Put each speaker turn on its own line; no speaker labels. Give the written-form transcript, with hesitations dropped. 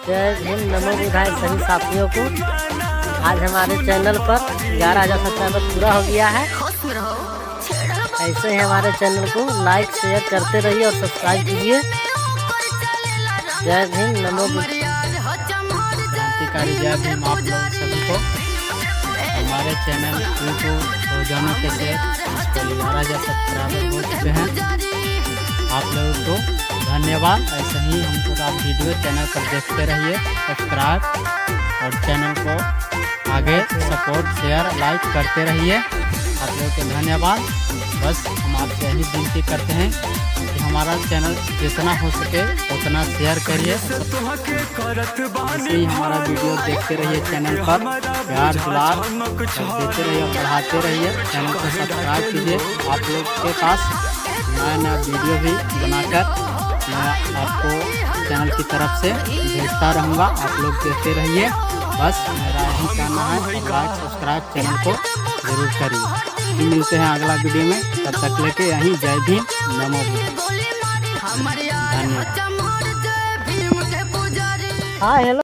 जय भीम, नमो बुद्धाय सभी साथियों को। आज हमारे चैनल पर 11,000 सब्सक्राइबर पूरा हो गया है। ऐसे ही हमारे चैनल को लाइक, शेयर करते रहिए और सब्सक्राइब कीजिए। जय भीम, नमो बुद्धाय।
क्रांतिकारी जय भीम आप लोग सभी को। हमारे चैनल यूट्यूब रोजाना के से इसको 11,000 सब्सक्राइबर हो चुके हैं। आप लोगों को धन्यवाद। ऐसे ही हमको आप वीडियो चैनल पर देखते रहिए, सब्सक्राइब और चैनल को आगे सपोर्ट, शेयर, लाइक करते रहिए। आप लोगों को धन्यवाद। बस हम आपसे यही विनती करते हैं कि हमारा चैनल जितना हो सके उतना शेयर करिए। ऐसे ही हमारा वीडियो देखते रहिए, चैनल पर प्यार दुलार और देते रहिए और बढ़ाते रहिए। चैनल को सब्सक्राइब कीजिए। आप लोग के पास नया नया वीडियो भी बनाकर मैं आपको चैनल की तरफ से भेजता रहूँगा। आप लोग देखते रहिए। बस मेरा यही कहना है और लाइक, सब्सक्राइब चैनल को जरूर करिए। फिर मिलते हैं अगला वीडियो में, तब तक लेके यहीं जय भीम, नमो बुद्धाय, धन्यवाद।
हाँ, हेलो।